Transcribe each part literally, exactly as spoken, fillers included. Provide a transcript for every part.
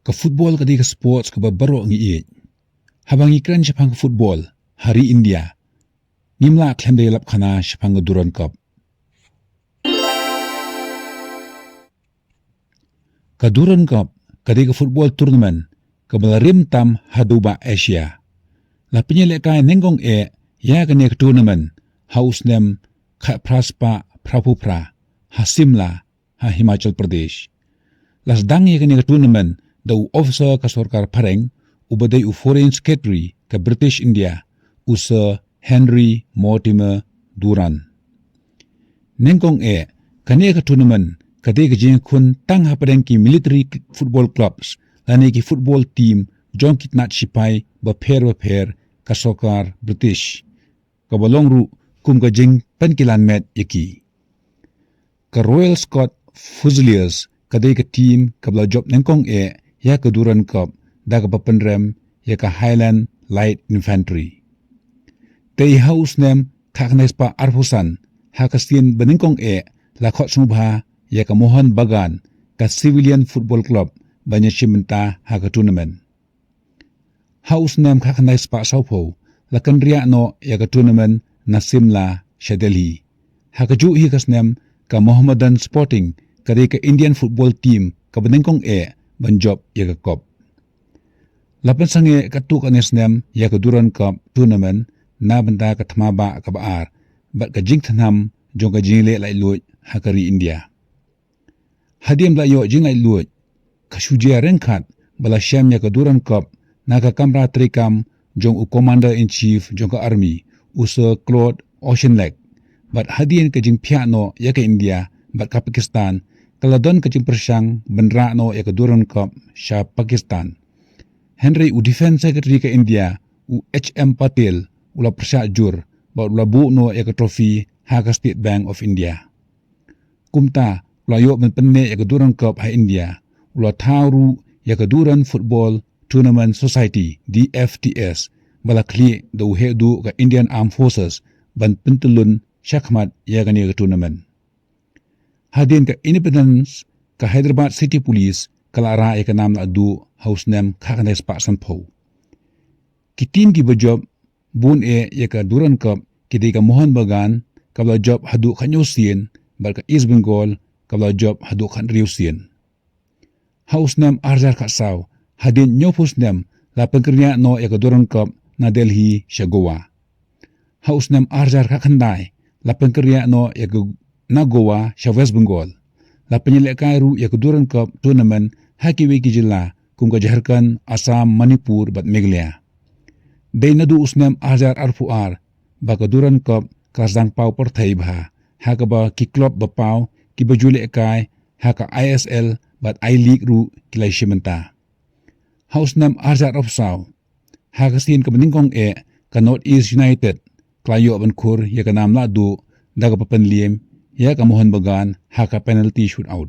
Ka football ka dei ka sports kaba baroh ngi ïeit. Haba ngi kren shaphang ka football ha ri India, ngim lah khlem da ïalap khana shaphang ka Durand Cup. Ka Durand Cup ka dei ka football tournament kaba la rim tam ha Dubai, Asia. La pynïalehkai nyngkong eh ïa kane ka tournament ha u snem khatphra spah phraphew phra ha Shimla, ha Himachal Pradesh. La sdang ïa kane ka tournament da u officer ka sorkar phareng uba dei u Foreign Secretary ka British India, u Sir Henry Mortimer Durand. Nyngkong eh, kane ka tournament ka dei ka jingkhun tang hapdeng ki military football clubs lane ki football team jong ki tnat sipai bapher bapher ka sorkar British, kaba long ruh kum ka jingpynkilan met ïa ki. Ka Royal Scots Fusiliers ka dei ka team kaba la jop nyngkong eh ïa ka Durand Cup da kaba pynrem ïa ka Highland Light Infantry. Te ha u snem khatkhyndai spah arphew san, ha ka sien ba nyngkong eh, la khot sngewbha ïa ka Mohun Bagan, ka civilian football club, ban ïashim bynta ha ka tournament. Ha u snem khatkhyndai spah sawphew, la kynriah noh ïa ka tournament na Shimla sha Delhi. Ha kajuh hi ka snem, ka Mohammedan Sporting ka dei ka Indian football team kaba nyngkong eh ban jop ïa ka cup. La pynsangeh katto katne snem ïa ka Durand Cup tournament na bynta ka thma bah kaba ar bad ka jingthnam jong ka jingïaleh laitluid ha ka ri India. Hadien ba la ïoh jinglaitluid, ka shu jia ryngkat ba la shem ïa ka Durand Cup na ka kamra treikam jong u Commander in Chief jong ka Army, u Sir Claude Auchinleck. Bad hadien ka jingphiah noh ïa ka India bad ka Pakistan, ka la don ka jingpyrshang ban rah noh ïa ka Durand Cup sha Pakistan. Hynrei u Defence Secretary ka India, u H M Patel, u la pyrshah jur bad u la buh noh ïa ka trophy ha ka State Bank of India. Kumta, u la ïoh ban pynneh ïa ka Durand Cup ha India. U la thaw ruh ïa ka Durand Football Tournament Society, D F T S, ba la khlieh da u heh duh ka Indian Armed Forces ban pyntyllun shakhmat ïa kane ka tournament. Hadien ka independence, ka Hyderabad City Police ka la rah ïa ka nam lahduh ha u snem khatkhyndai spah sanphew. Ki team kiba jop bun eh ïa ka Durand Cup ki dei ka Mohun Bagan, kaba la jop haduh khathynñiew sien, bad ka East Bengal, kaba la jop haduh khathynriew sien. Ha u snem arhajar khatsaw, hadien hynñiewphew snem, la pynkynriah noh ïa ka Durand Cup na Delhi sha Goa. Ha u snem arhajar khatkhyndai, la pynkynriah noh ïa ka na Goa sha West Bengal. La pynïalehkai ruh ïa ka Durand Cup tournament ha kiwei ki jylla kum ka Jharkhand, Assam, Manipur bad Meghalaya. Dei naduh u snem arhajar arphew ar ba ka Durand Cup ka la sdang paw pyrthei bha, ha kaba ki club ba paw kiba ju lehkai ha ka I S L bad I-League ruh ki la ïashim bynta. Ha u snem arhajar arphew saw, ha ka sien kaba nyngkong eh, ka North East United ka la ïoh ban khur ïa ka nam lahduh da kaba pynliem ïa ka Mohun Bagan ha ka penalty shootout.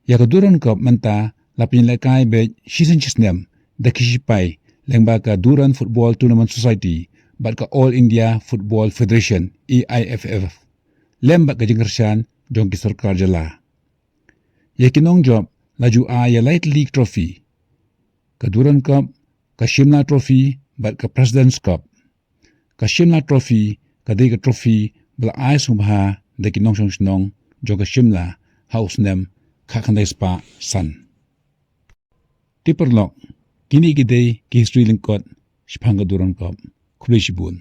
Ïa ka Durand Cup mynta la pynïalehkai beit shisien shisnem da ki sipai lyngba ka Durand Football Tournament Society bad ka All India Football Federation, A I F F, lem bad ka jingkyrshan jong ki sorkar jylla. Ïa ki nongjop la ju ai ïa lai tylli ki trophy: ka Durand Cup, ka Shimla Trophy bad ka President's Cup. Ka Shimla Trophy ka dei ka trophy ba la ai sngewbha da ki nongshong shnong jong ka Shimla ha u snem khatkhyndai spah san. Te paralok, kine ki dei ki history lyngkot shaphang ka Durand Cup. Khublei shibun.